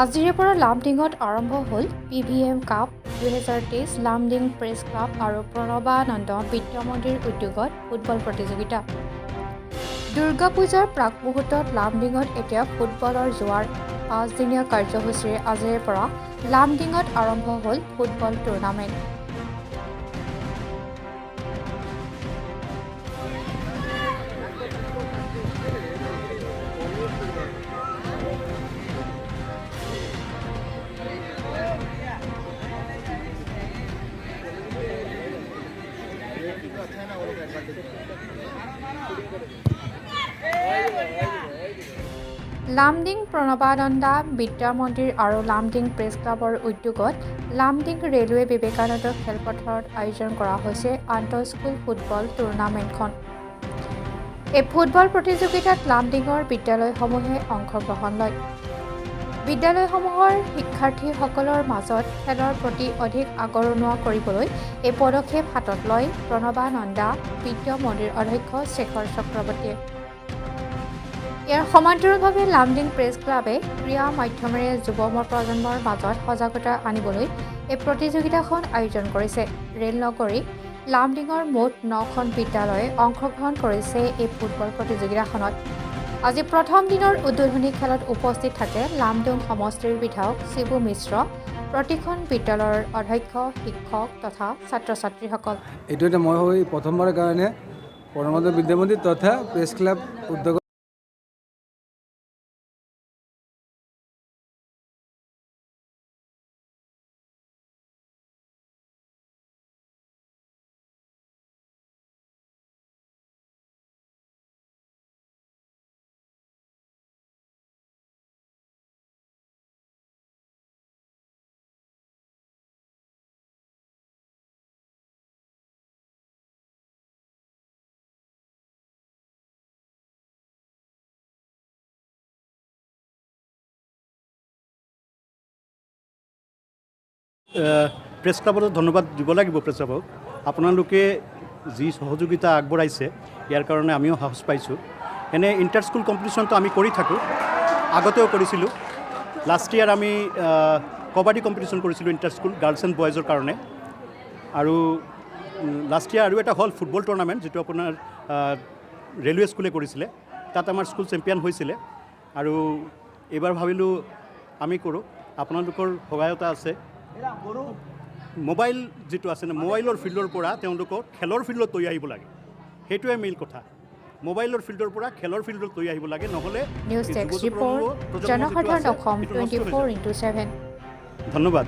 আজিৰে পৰা লামডিঙত আৰম্ভ হ'ল পিভিএম কাপ 2023। লামডিং প্ৰেছ ক্লাব আৰু প্ৰণৱানন্দ বিদ্যা মন্দিৰ উদ্যোগত ফুটবল প্ৰতিযোগিতা। দুৰ্গা পূজাৰ প্ৰাক মুহূৰ্তত লামডিঙত এতিয়া ফুটবলৰ জোৱাৰ। 5 দিনীয়া কাৰ্যসূচীৰে আজিৰে পৰা লামডিঙত আৰম্ভ হ'ল ফুটবল টুৰ্ণামেণ্ট। লামডিং প্ৰণৱানন্দা বিদ্যা মন্দিৰ আৰু লামডিং প্ৰেছ ক্লাবৰ উদ্যোগত লামডিং ৰেলৱে বিবেকানন্দ খেলপথাৰত আয়োজন কৰা হৈছে আন্তঃস্কুল ফুটবল টুৰ্ণামেণ্টখন। এই ফুটবল প্ৰতিযোগিতাত লামডিঙৰ বিদ্যালয়সমূহে অংশগ্ৰহণ লয়। বিদ্যালয়সমূহৰ শিক্ষাৰ্থীসকলৰ মাজত খেলৰ প্ৰতি অধিক আগৰণুৱা কৰিবলৈ এই পদক্ষেপ হাতত লয় প্ৰণৱানন্দা বিদ্যা মন্দিৰ অধ্যক্ষ শেখৰ চক্ৰৱৰ্তীয়ে। ইয়াৰ সমান্তৰালভাৱে লামডিং প্ৰেছ ক্লাবে ক্ৰীড়া মাধ্যমেৰে যুৱ প্ৰজন্মৰ মাজত সজাগতা আনিবলৈ এই প্ৰতিযোগিতাখন আয়োজন কৰিছে। ৰেল নগৰী লামডিঙৰ মুঠ নখন বিদ্যালয়ে অংশগ্ৰহণ কৰিছে এই ফুটবল প্ৰতিযোগিতাখনত। আজি প্ৰথম দিনৰ উদ্বোধনী খেলত উপস্থিত থাকে লামডিং সমষ্টিৰ বিধায়ক শিবু মিশ্ৰ, প্ৰতিখন বিদ্যালয়ৰ অধ্যক্ষ, শিক্ষক তথা ছাত্ৰ ছাত্ৰীসকল। এইটো এটা মই ভাবোঁ, প্ৰথমবাৰৰ কাৰণে প্ৰণৱানন্দ বিদ্যা মন্দিৰ তথা প্ৰেছ ক্লাব উদ্যোগত প্ৰেছ ক্লাবত ধন্যবাদ দিব লাগিব। প্ৰেছ ক্লাবক আপোনালোকে যি সহযোগিতা আগবঢ়াইছে, ইয়াৰ কাৰণে আমিও সাহস পাইছোঁ। এনে ইণ্টাৰ স্কুল কম্পিটিশ্যনটো আমি কৰি থাকোঁ, আগতেও কৰিছিলোঁ। লাষ্ট ইয়াৰ আমি কবাডী কম্পিটিশ্যন কৰিছিলোঁ ইণ্টাৰ স্কুল গাৰ্লছ এণ্ড বয়জৰ কাৰণে। আৰু লাষ্ট ইয়াৰ আৰু এটা হ'ল ফুটবল টুৰ্ণামেণ্ট, যিটো আপোনাৰ ৰেলৱে স্কুলে কৰিছিলে। তাত আমাৰ স্কুল চেম্পিয়ন হৈছিলে। আৰু এইবাৰ ভাবিলোঁ আমি কৰোঁ। আপোনালোকৰ সহায়তা আছে। মোবাইল যিটো আছে ন, মোবাইলৰ ফিল্ডৰ পৰা তেওঁলোকক খেলৰ ফিল্ডত লৈ আহিব লাগে। সেইটোৱে মেইন কথা। মোবাইলৰ ফিল্ডৰ পৰা খেলৰ ফিল্ডত লৈ আহিব লাগে, নহ'লে নিউজ ডেস্ক ৰিপৰ্ট, জনসাধাৰণ অসম 24x7। ধন্যবাদ।